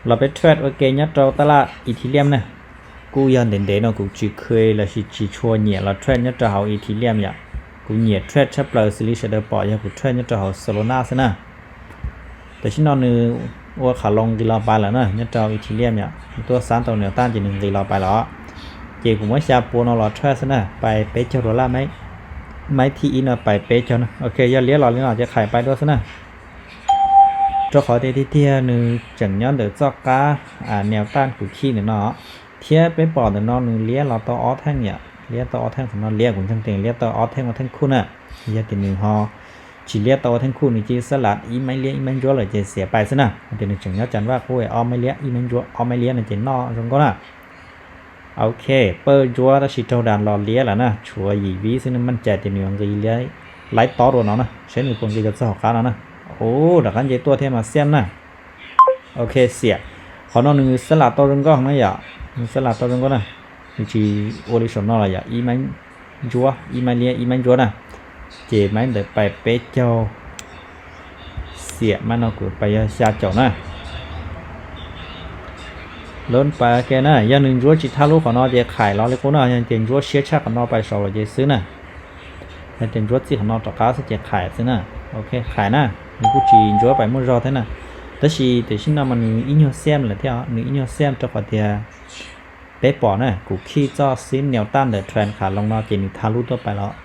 Los peb trade ua ke nyob rau tab laj Ethereum na. Kuj yog ntev ntev no kuv tsis khev lossis tsis tshua nyiam los trade nyob rau hauv Ethereum yom. Kuv nyiam trade tshaj plaws xws li sawv daws pom yog kuv trade nyob rau hauv Solana xwb na. Tam sim no nws ua qhov loos nqis los pais lawm na, nyob rau Ethereum yom, nws tuaj xab tau nws taj ces nws nqis los pais lawm. Ces kuv muab xya pua no los trade xwb na, pais peb caug dollar, maib thib ib no pais peb caug na. Ok, yog liab los li no ces qhais pais dua xwb na. Rau qhov tias tiag tiag nws tseem nyob ntawm txoj qab neo taj kuv khij ntawm no, thiab peb pom ntawm no nws liab los tau ob theej yom, liab tau ob theej, qhov no liab, kuv ntseeg tias liab tau ob theej ua theej khuj na. Yog tias nws ho tsis liab tau ua theej khuj, nws cia li xab lam ib maib liab ib maib ntsuab lawm ces xiam pais xwb na. Hais tias nws tseem nyob cas vaj kuj ob maib liab ib maib ntsuab, ob maib liab no ces noj zoo nkauj na. Ok, pawj ntsuab tab sis raug das los liab lawm na, tshuav yim vib xwb, nws meej cai tias nws yuav nqis liab laib tob dua no na, saib nws puas nqis rau txog hauv qab no na. Ua rov qab nce tuaj thiab mas xiam na. Ok, xiam. Qhov no nws xab lam tau zoo nkauj na yom, nws xab lam tau zoo nkauj na. Nws tsis ua li saum no los yom, ib maib ntsuab, ib maib liab ib maib ntsuab na. Ces maib ntawd pais peb caug, xiam maib no kuv pais yog xya caum na. Lub pais ke na, yog nws ntsuab tsis thaj lub qhov no ces qhais los li qub na, yog tias ntsuab siab tshaj qhov no pais saud los ces xwb na. Yog tias ntsuab txij qhov no rov qab xwb ces qhais xwb na. Ok, qhais na, nws kuj tsis ntsuab pais muaj zog thiab na. Tab sis tam sim no mas nws ib nyuag xiam lawm thiab, nws ib nyuag xiam rau qhov tias peb pom na, kuv khij txoj xib neo taj ntawm trend qhov loos no ces nws thaj lub tuaj pais los.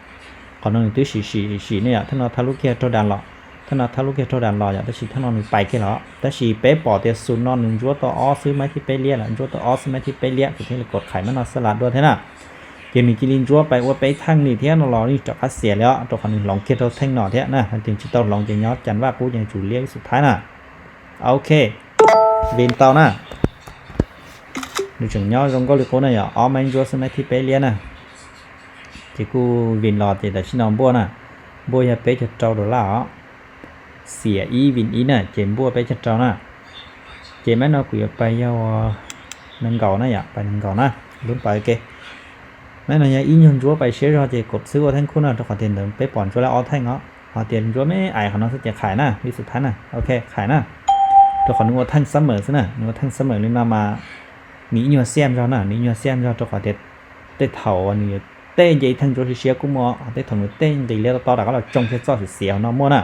Qhov no nws twb sim sim sim ne yom, theej no thaj lub kiag raug das los, theej no thaj lub kiag raug das los yom, tab sis theej no nws pais kiag los. Tab sis peb pom tias xus no nws ntsuab tau ob xwb maib thib peb liab lawm, ntsuab tau ob xwb maib thib peb liab, kuv thiaj li kov qhais maib no xab lam dua thiab na. Ces nws cia li ntsuab pais ua peb theej li thiab no los yeej rov qab xiam li os, rau qhov nws hloov kiag rau theej no thiab na, hais tias tsis tau hloov ces nyob cas vaj qub ces tsum liab vib xus thaib na. Ok, vin tau na. Nws tseem nyob zoo nkauj li qub na yom, ob maib ntsuab xwb maib thib peb liab na. Ces kuj vin los ces tam sim no npuaj na, npuaj yog peb caug rau dollar os. Xiam ib vin ib na ces npuaj peb caug rau na. Ces maib no kuv yuav pais yog nees nkaum na yom, pais nees nkaum na. Lub pais ke, maib no yog ib nyuag ntsuab pais siab zog ces kov xwb ua theej khuj na, rau qhov tias ntawd peb pom ntsuab lawm ob theej os. Ho tias ntsuab me ais qhov no xwb ces qhais na, vib xus thaib na. Ok, qhais na. Rau qhov nws ua theej summer xwb na, nws ua theej summer li no mas nws ib nyuag xiam zog na, nws ib nyuag xiam zog rau qhov tias tej thaum nws yuav tej nce ib theej ntsuab siab siab kuj muaj, tej thaum nws tej nqis liab tob tob rov qab los tsoo thiab txoj xiav xiav hauv no muaj na.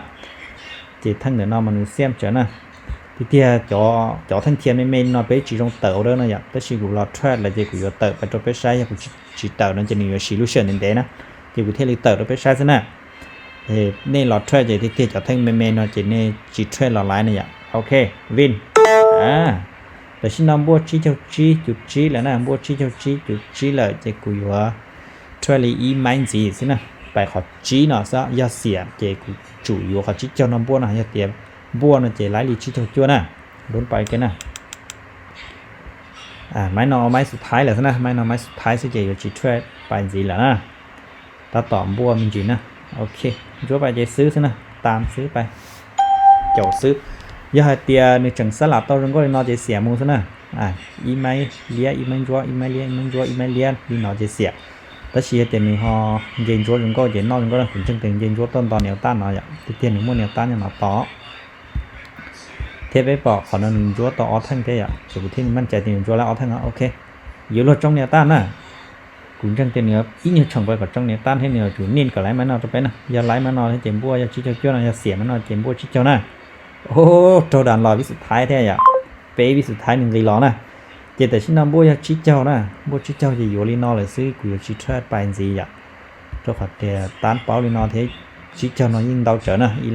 Ces theej ntawm no mas nws xiam tsawv na. Tiag tiag cov theej thiab me me no peb tsis zoo tawm ua dab no yom, tab sis kuv los trade lawm ces kuv yuav tawm pais rau peb saib, yog kuv tsis tawm no ces nws yuav siv lub sij hawm ntev ntev na, ces kuv thiaj li tawm rau peb saib xwb na. Nej los trade ces tiag tiag cov theej me me no ces nej tsis trade los laiv na yom. Ok, vin. Tam sim no npuaj tsib caug tsib cuv tsib lawm na, npuaj tsib caug tsib cuv tsib lawm ces kuv yuav trade li ib maib ntxiv xwb na, pais qhov tsib no xwb, yog xiam ces kuv tsum yuav qhov tsib caug no npuaj no, yog tias npuaj no ces laiv li tsib caug cuaj na. Lub pais ke na. Maib no maib xus thaib lawm xwb na, maib no maib xus thaib xwb ces yuav tsis trade pais ntxiv lawm na. Tab tom npuaj me ntsis na. Ok, ntsuab pais ces xwb xwb na, tam xwb pais, caum xwb. Yog hais tias nws tseem xab lam tau zoo nkauj li no ces xiam mus xwb na. Ib maib liab ib maib ntsuab, ib maib liab ib maib ntsuab, ib maib liab li no ces xiam. Tab sis yog tias nws ho nce ntsuab zoo nkauj ces noj zoo nkauj na, kuv ntseeg tias nce ntsuab tuaj nto niam tab no yom, tiag tiag nws muaj niam tab nyob no tod. Thiab peb pom qhov no nws ntsuab tau ob theej thiab yom, ces kuv thiaj li meej cai tias nws ntsuab lawm ob theej. Ok, yuav luag tsoo niam tab na. Kuv ntseeg tias nws ib nyuag tshoom pais kom tsoo niam tab thiab nws yuav tsum nim kom laiv maib no rau peb na. Yog laiv maib no thiab ces npuaj yog tsib caug cuaj no, yog xiam maib no ces npuaj tsib caug na. Raug das los vib xus thaib thiab yom, peb vib xus thaib nws nqis los na. Ces tam sim no npuaj yog tsib caug na, npuaj tsib caug ces yuav li no lawm xwb, kuv yuav tsis trade pais ntxiv yom. Rau qhov tias tab paub li no thiab, tsib caug no yeej ntau tsawv na, ib